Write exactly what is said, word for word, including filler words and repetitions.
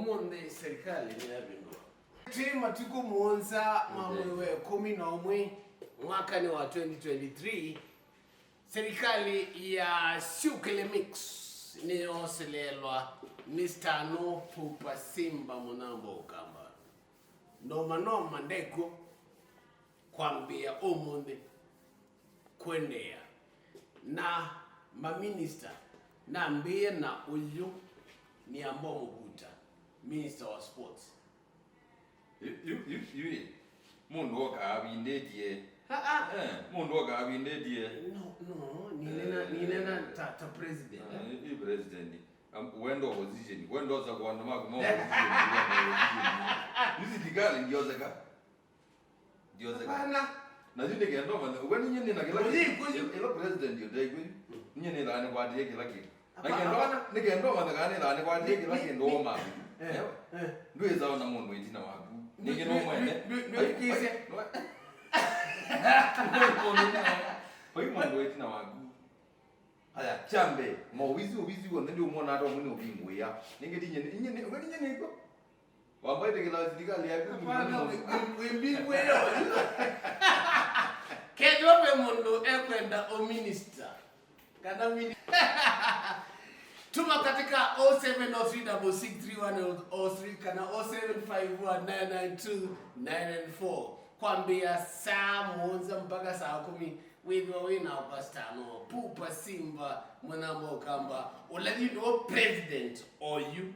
Ũmũnthĩ serikali nĩyavĩndũa. Twĩ matukũ mũonza ma mwei wa ĩkũmi na ũmwe mwakanĩ wa twenty twenty-three, serikali ya Syũkĩle Mix nĩyooseleelwa Mister Anu Pupa Simba Mũnambo Ũkamba. Noma noma ndekw'o kwambĩĩa ũmũnthĩ kũendeea. Na maminista nambĩĩe na ũyũ nĩ Ambo Mũvuta, minister wa sports. Yu, yu, yu, yu, ĩ, mũndũ okaa avindĩtye. Ah, ah. Eh, mũndũ okaa avindĩtye. No, no, ninena, eh, ninena ta, ta president, eh? Eh, ĩ president. Am, wenda opposition, wenda osa kwa andũ maku ma opposition, wenda opposition. Nĩ silikalĩ ndioseka. Ndioseka. Hapana. Na yu nĩkenda ũmanye, we ninye nĩna kĩla kĩndũ. Ĩla president yote kwĩ. Ninye nĩthaa nĩkwatĩe kĩla kĩndũ. Nĩkenda, nĩkenda ũmanye kana nĩthaa nĩkwatĩe kĩla kĩndũ woma. Eh, eh. Ndwĩsa ona mũndũ ĩtina waku. Ningĩ no mwene. Ndwĩkĩsye. Vai mũndũ ĩtina waku. Aya, kyambe, maovisi, ovisi w'onthe nĩũmwona ata ũmwe nĩũvingũĩa. Nĩngĩ tinye, inye nĩ, we ninye nĩkw'o. Wamba ĩtĩkĩla silikalĩ yaku. Hapana, we, we, we mbingũĩa. Kethĩwa ve mũndũ ekwenda ũminista, kana mini-, tuma katika oh seven oh three double six three one oh three kana oh seven five one nine nine two nine nine four. Kwambĩĩa saa mũonza mpaka saa kũmi, wĩthĩwa wĩ na Pastor Anu Pupa Simba Mũnambo Ũkamba, ũla yu nĩwe president oyu.